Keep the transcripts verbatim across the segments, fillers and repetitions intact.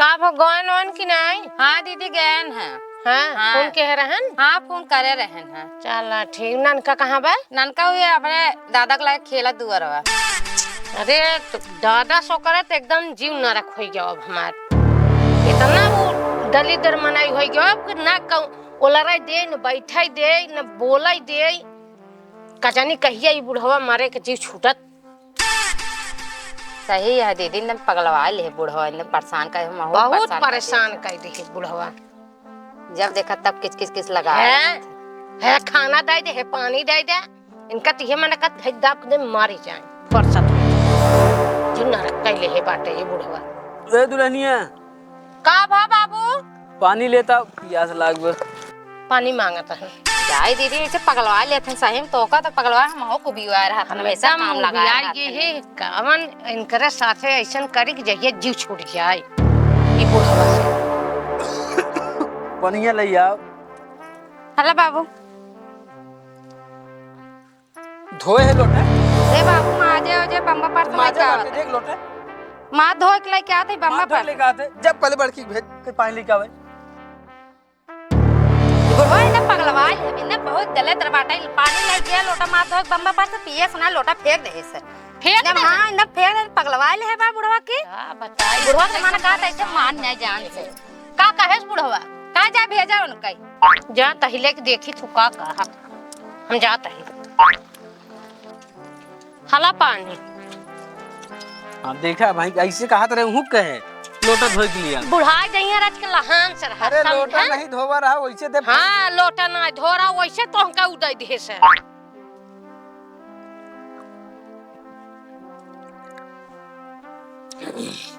का भो, गएन ओएन कि नाई? हाँ दीदी, गएन हैं। हाँ, हाँ। फोन केहे रहन? हाँ, फोन करे रहन हैं। चला ठीक। ननका कहाँ बा? ननका हुए अपने दादा के लगे खेलत दुअरवा। अरे, तो दादा सो करे तो एकदम जीव नरक होइ गयो अब हमार। इतना वो दलिद्र मनई होइ गयो अब कि ना कहूँ, ओलराई दे, न बैठाई दे, न बोलाई दे। का जानी कहिया ई बुढ़वा मरे के जीव छूटत। सही है दीदी, एकदम पगलवा ले बुढ़वा, एकदम परेशान कर, हम बहुत बहुत परेशान कर परेशान दिहे। कर दिहे बुढ़वा। जब देखा तब किच किच किच लगा है, है। है खाना दे दे, है पानी दे दे। इनका तो ये मन करत है दाब दे मारी जाए, फुर्सत में। जो नरक कैले है बाटे ये बुढ़वा। ए दुल्हनिया। का भा बाबू? पानी लेता, पियास लाग बा। पानी मांगत है। जाए दीदी, ऐसे पगलवा लेत हैं सही में, तोका तो पगलवा हम हो कुबिया रहत हैं, हमेशा एकदम काम लगा उबिया रहत ये हैं। है, कामन इनकरे साथे ऐसन करी कि जहिया जीव छूट जाए। ये बुढ़वा से। पनिया ले आओ। हला बाबू। धोए है लोटा? ए बाबू, माजे ओजे बम्बा पर से माजे लेके बाटे, आवत। देख लोटा। माँ धोए के लेके आते, बम्बा माँ धोए पर। लेके आते। जब पहले बड़की भेज के पानी लेके आवे। बुढ़वा इन्हें पगलवाइल है, इन्हें बहुत गलत बाटे। पानी लेके आए, लोटा माँ धोए के बम्बा पर से पिए सुना, लोटा फेंक दे इसे। फेंक इन्हें दे? हाँ, इन्हें फेंक दे, पगलवाइल है बा बुढ़वा की। का बताई? बुढ़वा के मन का ऐसे मान नहीं जान से। का कहेस बुढ़वा? का जा भेजा उनका? जा तही लेके देखी तू का कहा। हम जात ही। हला पानी। हाँ, देखा भाई, ऐसे कहा तो रहे, हूँ कहे, लोटा धोए के लिए। बुढ़ा जइया राज के लहान से रहा, अरे, लोटा समझा? नहीं धोवा रहा, वैसे दे। हाँ, लोटा ना धो रहा, वैसे तो हमका उदय दिहे से।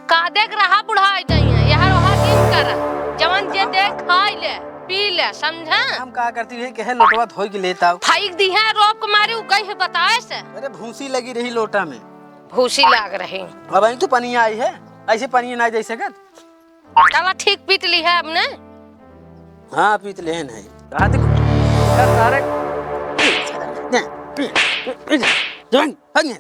का देख रहा बुढ़ाई जाइए, यहर ओहर जिन कर, जवन जे दे खाई ले, पी ले, समझा? हम का करती है, कहे लोटवा धोई के लेता हूँ। फेंक दी है, रोप के मारे, उ गई है बताए से। अरे भूसी लगी रही लोटा में। भूसी लाग रही। अब आई तो पनिया आई है, ऐसे पनिया ना दे सकत। चला ठीक पीट ली है अब ने। हाँ, पीट लेहन है। कहा थे सारे। जवान, हट ने।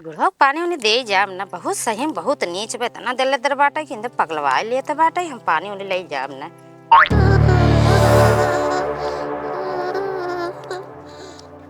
बुढ़वा पानी उनी दे जाब ना, बहुत सही में बहुत नीच बा, इतना दलिद्र बाटे कि इनके पगलवाए लेत बाटे, हम पानी उनी ले जाब ना।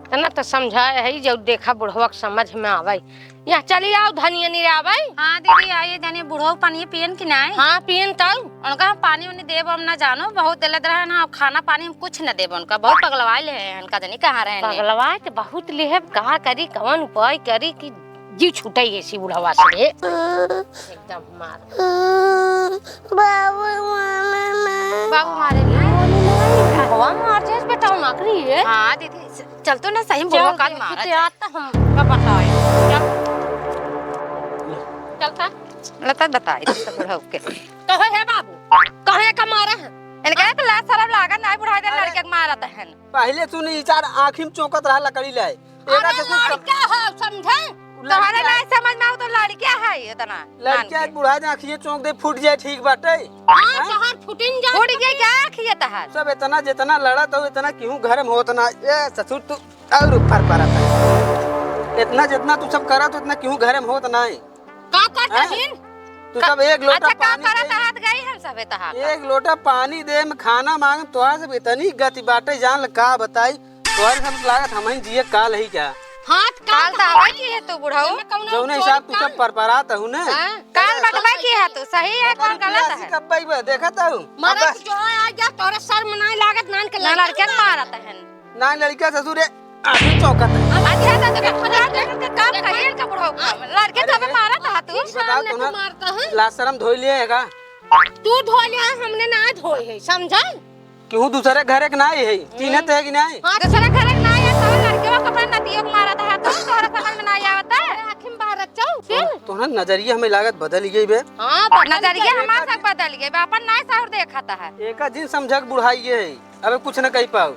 इतना तो समझाए है, जब देखा बुढ़वा के समझ में आवे। यहाँ चली आओ धनिया निरावे। हाँ दीदी, आइए धनिया, बुढ़वा पानी पियन कि नाई? हाँ, पियन तब। उनका हम पानी उनी देब, हम ना जानो, बहुत दलिद्र है ना, खाना पानी हम कुछ न देब उनका, बहुत पगलवाए ले हैं, उनका जनी कहाँ रहे ने। पगलवाए तो बहुत लेहब, का करी, कवन उपाय करी कि जीव छूटे ऐसी बुढ़वा से रे। एकदम मार। बाबू मारे ना। बाबू मारे ना। बुढ़वा मार जाए बेटा, नौकरी है। हाँ दीदी, चल तो ना सही में बुढ़वा काल मारा जाए। आता हम का बताए। चल। चलता। लता बताई दे तो बुढ़ऊ के। कहो है बाबू, कहे का मारा है? इनका तो लाज शरम लागत ना, बुढ़ाई दे अरे। लड़के के मारत है। पहले तू नहीं चार आँखी में चौंकत रहा लकड़ी ले। एना अरे से कुछ सम- लड़का हो, समझे? तोहरे लड़का। नहीं समझ में आओ तो लड़का है इतना लड़का नान के। बुढ़ा दे, आँखिए चौंक दे, फूट जाए, ठीक बाटे। हाँ, हाँ? तोहर फुटिन जा। फूट गया क्या आँखिए तोहर? सब इतना जितना लड़ा तो इतना क्यों घर में होत ना। ए ससुर तू और ऊपर पर आता है। इतना जितना तू सब करा तो इतना क्यों घर में होत ना है? का करत हैं? हइन? तू का-, सब एक लोटा अच्छा, का पानी करत दे। हाथ गई हम सबे तहा का? एक लोटा पानी दे में खाना मांग, तोहार सब इतनी गति बाटे, जान ल का बताई। तोहरे सब लागत हमही जिए काल ही क्या? हाथ काल काल तो हवा की है तू बुढ़ऊ। एमे कौनो जौने हिसाब तू सब परपरात हूँ ना। हाँ? काल बटवा की है तू, सही है, कौन गलत है? कब पाई बे? देखत हूँ। मरद अब जो आ गया, तोरे शर्म नाई लागत, नान के ना लड़के लड़के मारत है। ना लड़का ससुर है, आखिर चौकत है। अच्छा, तो देखो, खुदा के करके काम करिए इनका बुढ़ऊ का। लड़के अरे, तबे मारत हा तू। बताओ तो ना, मारता है। लाज शर्म धोई लिए है का? तू धो लिया, हमने ना धोए है, समझा? केहू दूसरे घरे के नाई है, चिन्हत है कि नाई? हाँ, दूसरे घरे के नाई है, तो लड़के वो कपड़ा नतियों को मारत हा तू, तोहरा समझ में नाई आवत है। अरे, आँखी में बाहर रख जाओ, फिर? तोहरा नजरिया हमें लागत बदल गई बे। हाँ, बदल नजरिया गई। हमार तक बदल गई बे, अपन नाई सहूर देखत है। एका जिन समझक बुढ़ाई है। अबे कुछ न कही पाऊ।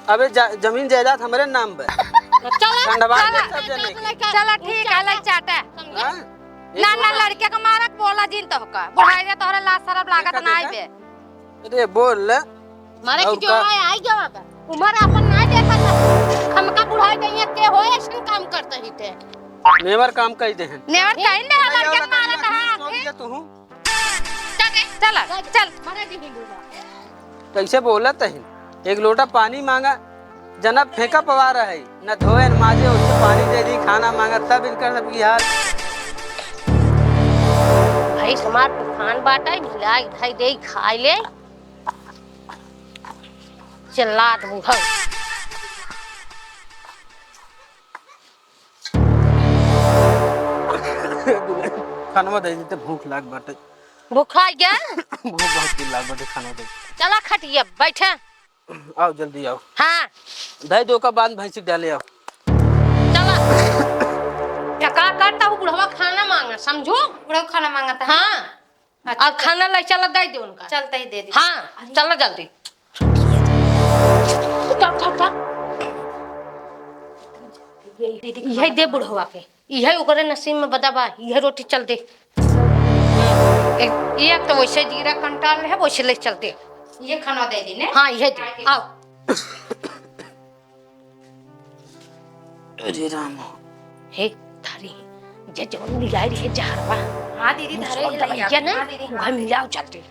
अबे जा-, जमीन जायदाद हमरे नाम बे। चला, खंडवा चला, के सब जने के। चला, ठीक है, ले चाटा। हाँ? ना, ना, लड़के के मारक बोला जिन तो का। बुढ़ाई दे तोहरे लाज शरम लागत देखा, ना देखा। आइबे। अरे बोल ले। मारे और की जो का? आए, आई गवा बा। उमर अपन ना देखा था। हमका बुढ़ाई दे, ये के हो, ऐसन काम करते ही थे। नेवर काम कही दे हैं। नेवर कहीं दे, लड़के के मारत है। तू। चौक दे तू। चला, चल। मरे दी हिंदू बा। कैसे बोलत है? एक लोटा पानी मांगा, जना फेंका पवा रहे, न धोए न माजे, उससे पानी दे दी, खाना मांगा, तब इनका सब की हाल। भाई, हमार तूफान बाटे, मिलाई धई दे, खाई ले। चिल्लात बुढ़ऊ। खानवा दे देते, भूख लाग बाटे। भूखा गया? भूख बहुत तेज लाग बाटे, खानवा दे। चला खटिया, बैठे। आओ, जल्दी आओ। हाँ। धई दो का बांध भैंसी डाले आओ। चला। क्या का करता हूँ, बुढ़वा खाना मांगा, समझो? बुढ़वा खाना मांगता है। हाँ। अच्छा। और खाना ले चला, दे दे उनका। चलते ही दे दी। हाँ, अरे। चला जल्दी। उठा, उठा, उठा। यही दे बुढ़वा के, यही ओकरे नसीब में बदा बा, यही रोटी चल दे। एक, एक तो वैसे जीरा कंटाल है, वैसे ले चल दे। ये खाना दे दी ने? हाँ, यही दे। आओ। अरे राम हो। हे, धरी, जे जौन लियाई रहे जहरवा। हाँ दीदी, धरे ही लइया। हाँ दीदी, वह हाँ। मिलाओ चलते।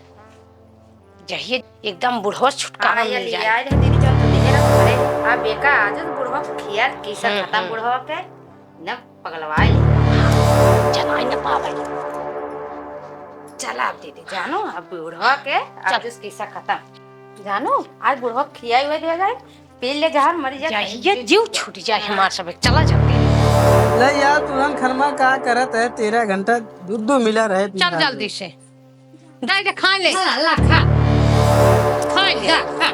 जहिए एकदम बुढ़वा छुटकारा हाँ, ये मिल जाए। लियाई रहे दीदी, जौन तो देहे रहे धरे। अब बेका आज तो बुढ़वा खिया कैसा हम्म, खत्म हम्म। बुढ़वा के, न पगलवाए ले। जनाई न पावे। चला अब दीदी, जानो, अब बुढ़वा के, अब चल। जूस कैसा खत्म। जानो, आज बुढ़वा खियाई हुआ दिया जाए। पी ले जहर, मरी जा, चाहिए कहीं जीव छूट जाए हाँ। हमार सब, चला जाते। ले यार, तुरंत खनमा का करत है, तेरह घंटा दूध दो मिला रहे, चल पीला जल्दी दे। से। दे दे, खा ले। हाँ, ला, खा। खा ले। जा, खा।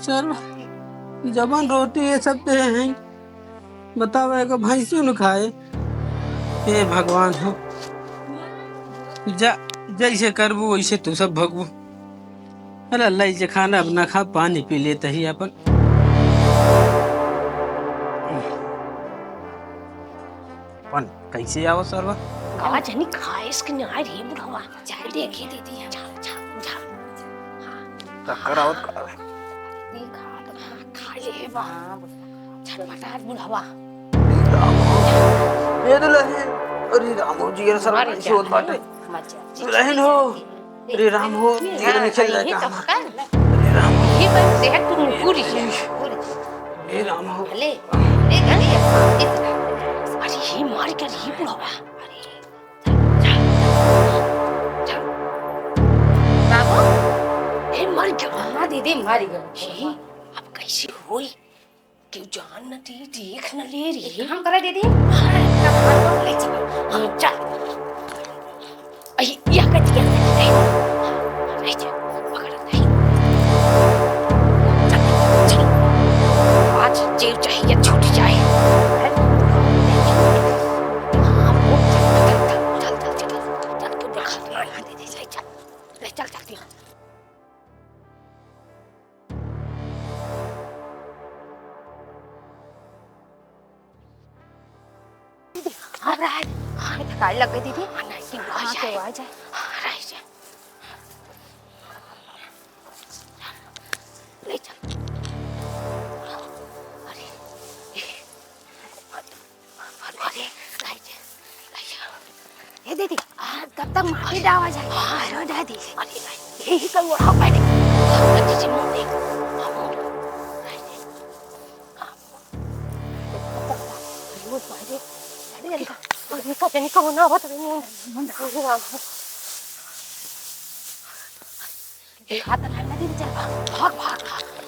सर, जबन रोटी ये सब दे हैं, बताओ, एगो भैंसू न खाए। हे भगवान हो, जा, जैसे करबू वैसे तू सब भोगबू। अरे अल्लाह, इसे खाना अब ना खा, पानी पी लेते ही अपन। अपन कैसे आओ सरवा? गावा जनी खाइस कि ना रे बुढ़वा। जा देखी दीदी, जा, जा, जा। हाँ। चक्कर आवत का है? देखा तो हाँ, खा ले बा। हाँ, बुढ़वा। झटपटात बुढ़वा। अरे राम हो। ये दुल्हन। अरे राम हो जी, ये सरवा मारे कैसे होत जा। बाटे? मत जा। दुल्हन हो। अरे राम हो, ये ये निकल जाए ये काम। तो कर। अरे राम हो। ये बस देख तू पूरी है। अरे राम हो। ले, ले, ले, ले। अरे ये मार के रही बुढ़वा। अरे। बाबू, ए, मर गयो। हाँ, दीदी, मर गयो। हे, अब कैसे होई? केहू जान न दी, देख न ले रे। एक काम करे, दीदी। हाँ। तब हाथ गोड़ ले चली। हाँ, चल। अई, या कच, या कच, ले। ले चल, पकड़, ले। चल, चल। आज जेल चाहिए, छूट जाए। हाँ, वो चल, चल, चल, चल, चल, चल, तू देखा, हाँ, दीदी, ले चल। ले चल जल्दी। अब रह, हाँ, थकाई लग गई दीदी। हाँ, नहीं, नहीं, आ हाँ, जाए। तो आ जाए। हाँ, रह जाए। ले चल। अरे, अरे, लाई जा, लाई जा। ए दीदी, आ, तब तक माटी डावा जाए। हाँ। अरे दादी। अरे लाई। यही कल वो हाँ बैठे। हाँ, दीदी, मुंह देख। हाँ, मुंह। हाँ, मुंह। तब तक लाई। अरे, वो बाहर है। अरे, निका, निका, निका, वो ना, वो तो नहीं, नहीं, नहीं, नहीं, नहीं, नहीं। ए, हाथ हटाए ना दीदी, चल, भाग, भाग, भाग, भाग।